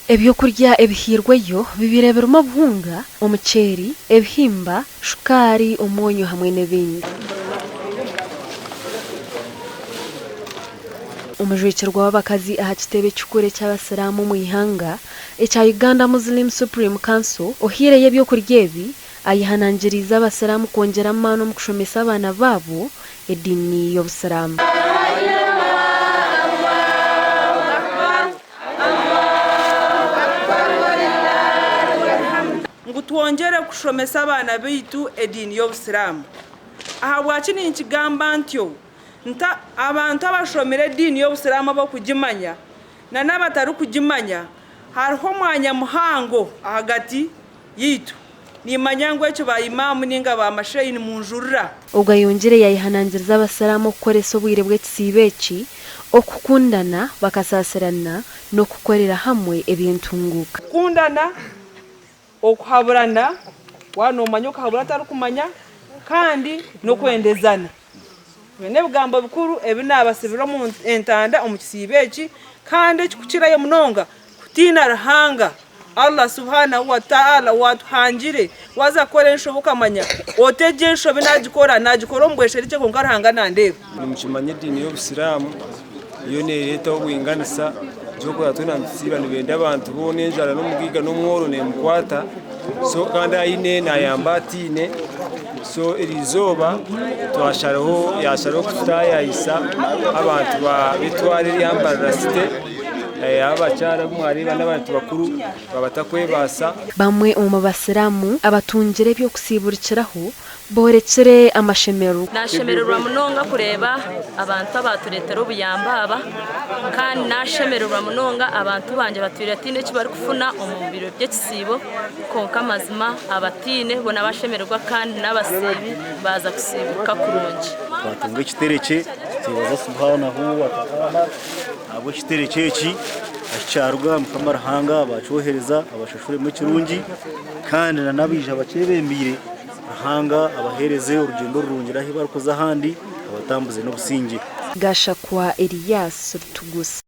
Ebyokurya ebihairweyo bibaire birimu obuhunga, omuceeri, ebihimba, shukaari, omwonyo hamwe n'ebindi. Omujwekyerwa w'abakazi aha kitebe ekikuru eky'abasiraamu omu ihanga ekya Uganda Muslim Supreme Council ohaireyo ebyokurya ebi ayehanangiriize abasiraamu kwongyera amaani omu kushomesa abaana baabo ediini y'obusiraamu. Ngu twongyere kushomesa abaana baitu ediini y'obusiraamu. Ahabwaki ninkigamba ntyo? Nta abantu abashomire ediini y'obusiraamu ab'okugimanya na n'abatarikugimanya hariho omwanya muhango ahagati yaitu. Nimanya ngu ekyo ba Imam ninga ba Masheyi nimunjurira. Ogwo ayongyire yayehanangiriza abasiraamu okukoresa obwire bw'ekisiibo eki okukundana, bakasaasirana n'okukorera hamwe eby'entunguuka. Kukundana, okuhaburana, waaba noomanya okahabura otarikumanya kandi n'okwendezana. Ebyo n'ebigambo bikuru ebi naabasibira omu entanda omu kisiibo eki kandi ekirikukirayo munonga kutiina Ruhanga, Allah Subhanahu wa Ta'ala owaatuhangire. Waaza kukora enshobi okamanya oti egi enshobi naagikora, naagikora omu bwesherekye kwonka Ruhanga nandeeba. Nimukimanya ediini y'obusiraamu yo nereetaho obwinganisa ekyokurora twena nitusiiba nibenda abantu boona enjara n'omugaiga n'omworo nemukwata so kandi aine nayamba ataine so erizooba twasharaho yasharaho kututayayisa abantu b'eitware erya Mbarara city abakyara abu mwareeba n'abantu bakuru abatakwebaasa. Bamwe omu basiraamu abatungire eby'okusiiburukiraho Boorekire amashemererwa. Nashemererwa munonga kureeba abantu abatureetera obuyambi aba kandi nashemererwa munonga abantu bangye batwire bataine eki barikufuna omu biro by'ekisiibo kwonka amazima abataine boona bashemererwa kandi n'abasiibi baaza kusiibuka kurungi. Twatunga ekiterekye nitwebaza Subhanahu Wata'ala ahabw'ekiterekye eki ahi kyaruga Mukama Ruhanga abakyohereza abashashuremu ekirungi kandi na n'abaija bakyebembeire. Ruhanga abaheereze orugyendo rurungi n'ahu barikuza ahandi abatambuze n'obusingye. Gashakwa Elias Rutugusa.